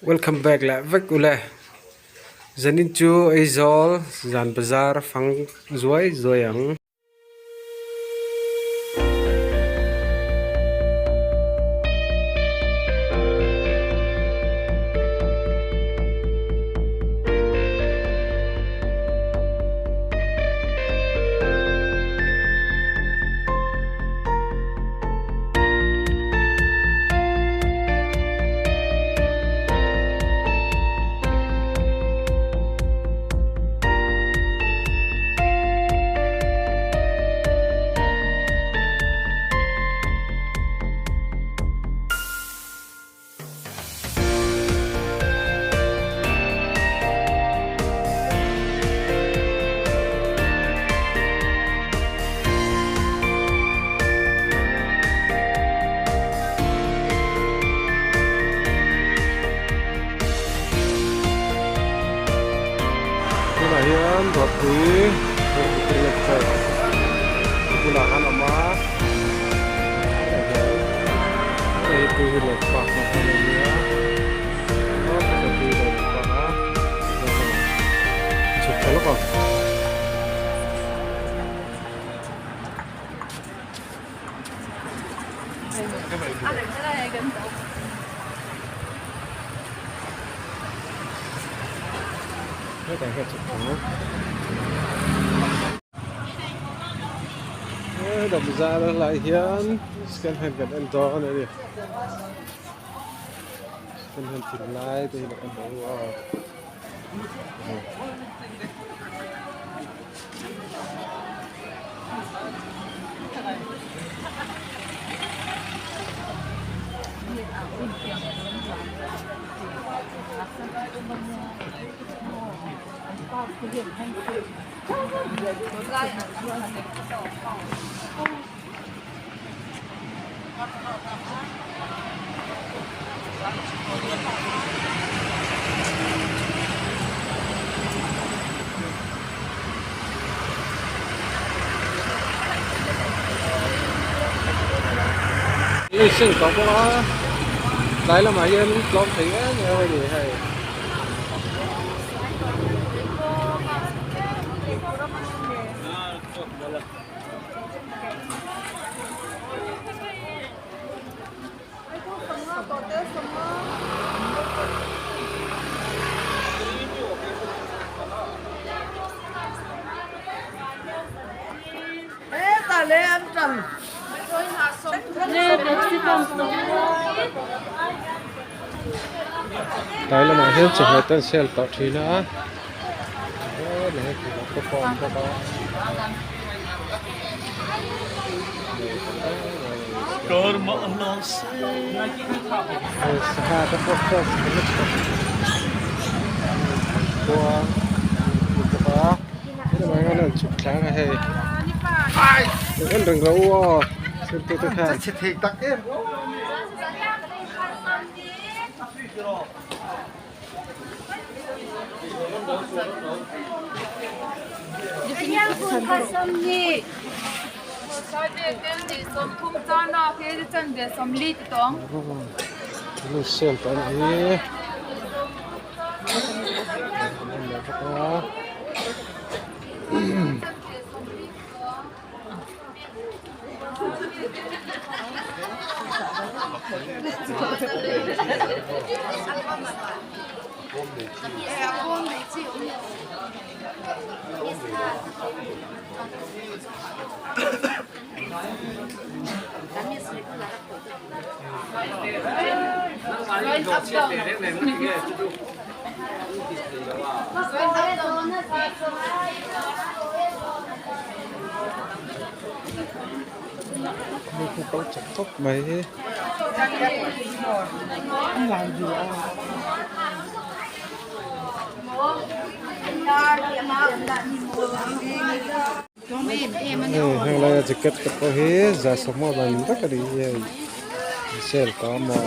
Welcome back leh vek ule zanin chu Aizawl zan bazar fang zuai zuai ang. Tunah hian Ruatpui Presbyterian Church bulah khan a awm a hetah hian hei hi two wheeler park na hmun a nia aw two wheeler an park a chhuk thla lawk ang. Hetah hian chhuk thla ang. Hetah bazar a hlai hian second hand kan en dawn a ni. Second hand thil lai te hi kan hmu a. Hei seng tawh bawk a tlai lamah hian tlawm thei em em a ni hei. Tlai lamah hian chawhmeh te an sale tawh thin a te pawh a awm bawk a. Sangha te pawh fresh lutuk khuang a ni bawk a hetah hian an chhuk thleng a hei en reng rawh u aw thil te khan. Sale tawh a nih hi khu kal chak khawp mai hi. Heng laia jacket te pawh hi za sawmhma dan vek a ni hei sale ta maw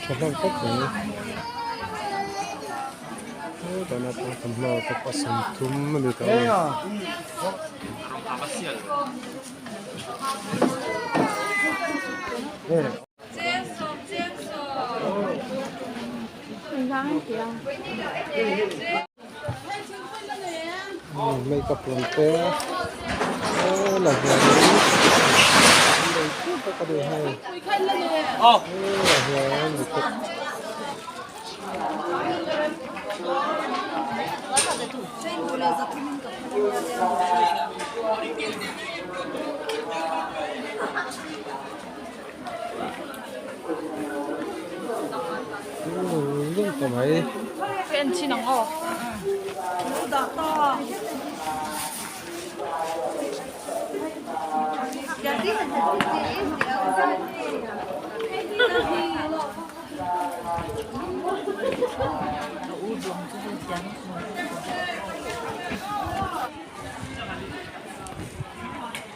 tha hlawm khawp mai hetah pawh thawmhnaw te pawh 30 a ni tawh a ni. Makeup lam te helai hianin an lei teuh bawk a ni hei helai hian jacket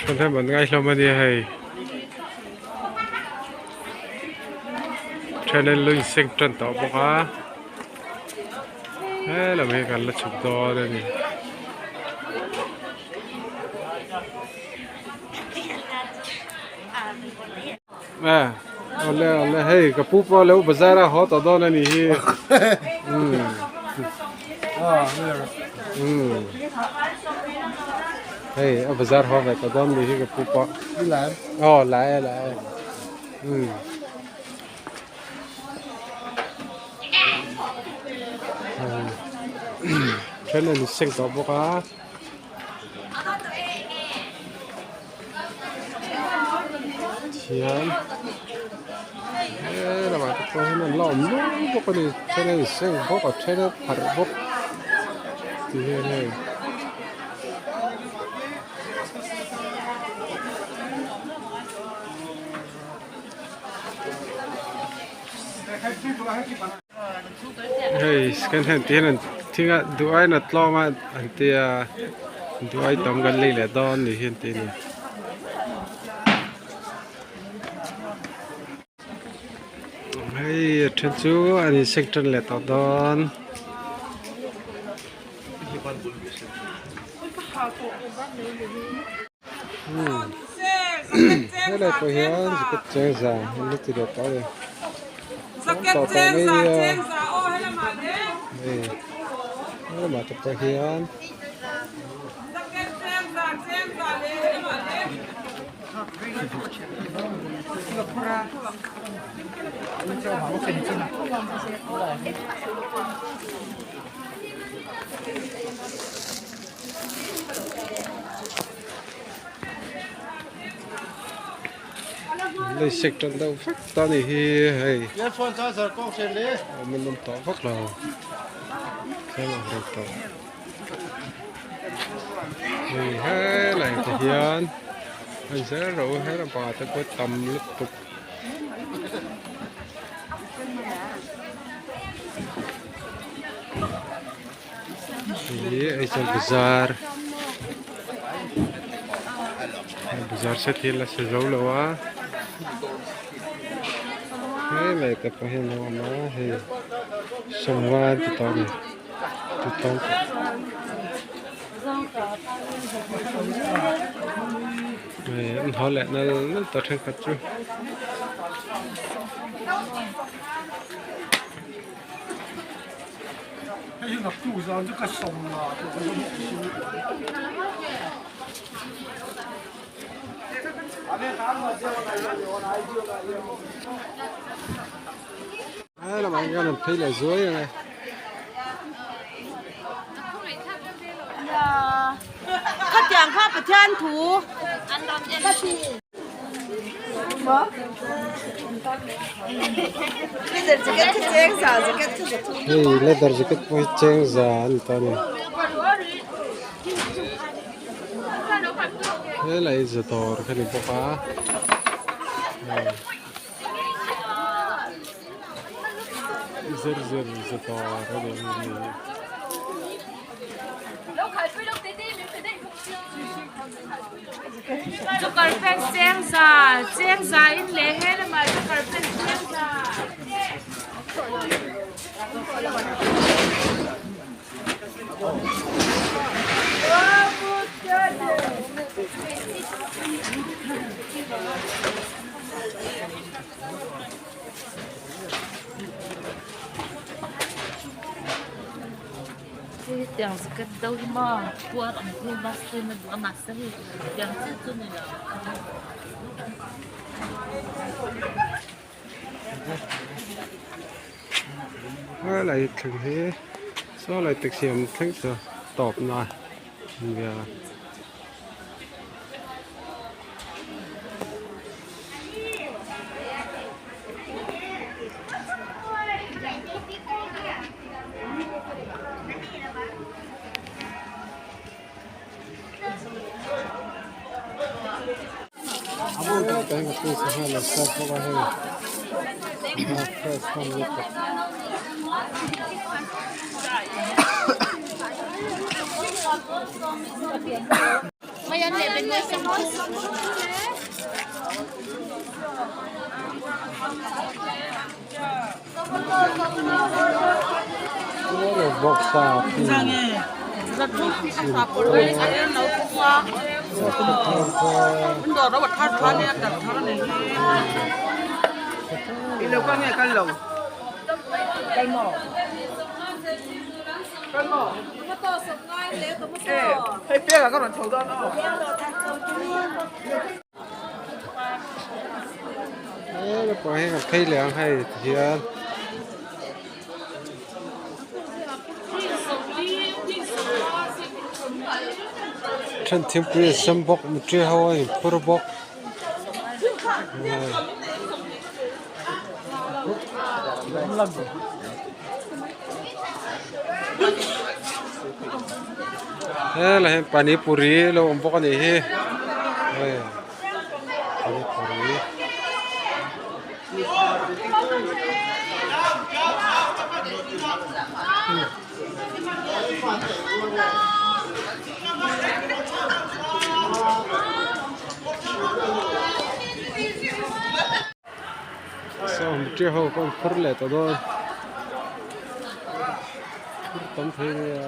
Thahnem an ngai hlawm a nia hei then an lo inseng tan tawh bawk a helam hi kan la chhuk dawn a ni. Awle awle hei ka pu pawh lo bazar a haw tawh dawn a nih hi umm hei a bazar haw ve tawh dawn a nih hi ka pu pawh aw la e la e umm. Then an seng tawh bawk a. Thian he lamah te pawh hian an la awm nual bawk a ni then a inseng bawk a then a pharh bawk ti hian hei. Hei second hand tih hian an thing a duh aiin a tlawm a an tia duh ai tam kan lei leh dawn ni hi an ti a ni. Hei a then chu an insek tan leh tawh dawn. Helai pawh hian jacket cheng za an la ti leh tawh a ni tawh tawh mai nia hei helamah te pawh hian. Lei sek tan deuh vek ta ni hi hei awm an awm tawh vak lo tlem ang reng tawh hei helai te hian an zel ro he lampangah te pawh tam lutuk. Hei Aizawl bazar bazar set hi la sa zo lo a helai te pawh hian a awm a hei sawmnga an ti tawh a ni ti tawng hei an haw leh nal nal tawh thenkhat chu. He lamah hian an phei leh zuai ang e. Khatiang kha Pathian thu Hei leather jacket pawh hi cheng za a ni ta a ni. Helai hi za dawr kha ni bawk a. Zir zir za dawr a ni hi. Hei tiang jacket deuh hi maw puar ang hi mahse na duh a mahse hei tiang chiah chu ni lo. Helai thleng hi saw lai taxi an thleng chu tawp na nia. Vawksa chi Hei kan phei leh ang hei tihian. Then thingpui a sem bawk mihring ho a inphur bawk. Helai hian panipuri lo awm bawk a nih hi hei panipuri. Saw mihring ho pawh an phur leh tawh dawn phur tam thei nia.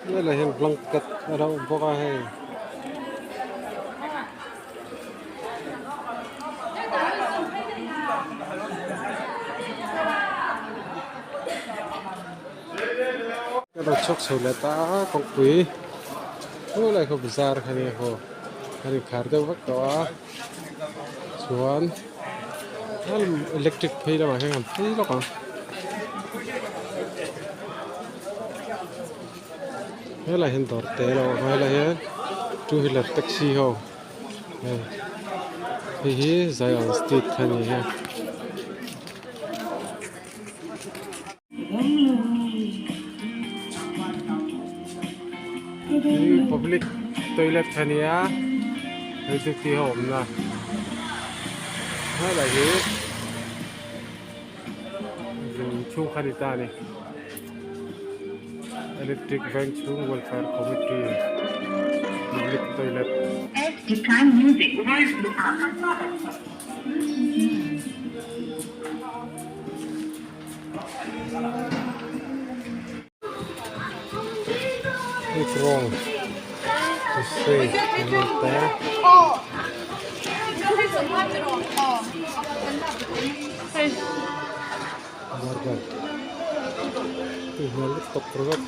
Helai hian blanket a lo awm bawk a hei. Ka lo chhuak chho leh ta a kawngpui helai khaw bazar kha nia haw a inkhar deuh vek tawh a chuan electric phei lamah hian kan phei lawk ang. Helai hian dawr te lo awm a helai hian two wheeler taxi ho hei hei hi Zion street a ni a. Hi public toilet a ni a hei duty ho awmna helai hi chhung kha ni ta a ni. Electric veng chhung welfare committee public toilet. Egg roll buffet an awm ta. Burger tui hmel lutuk ringawt.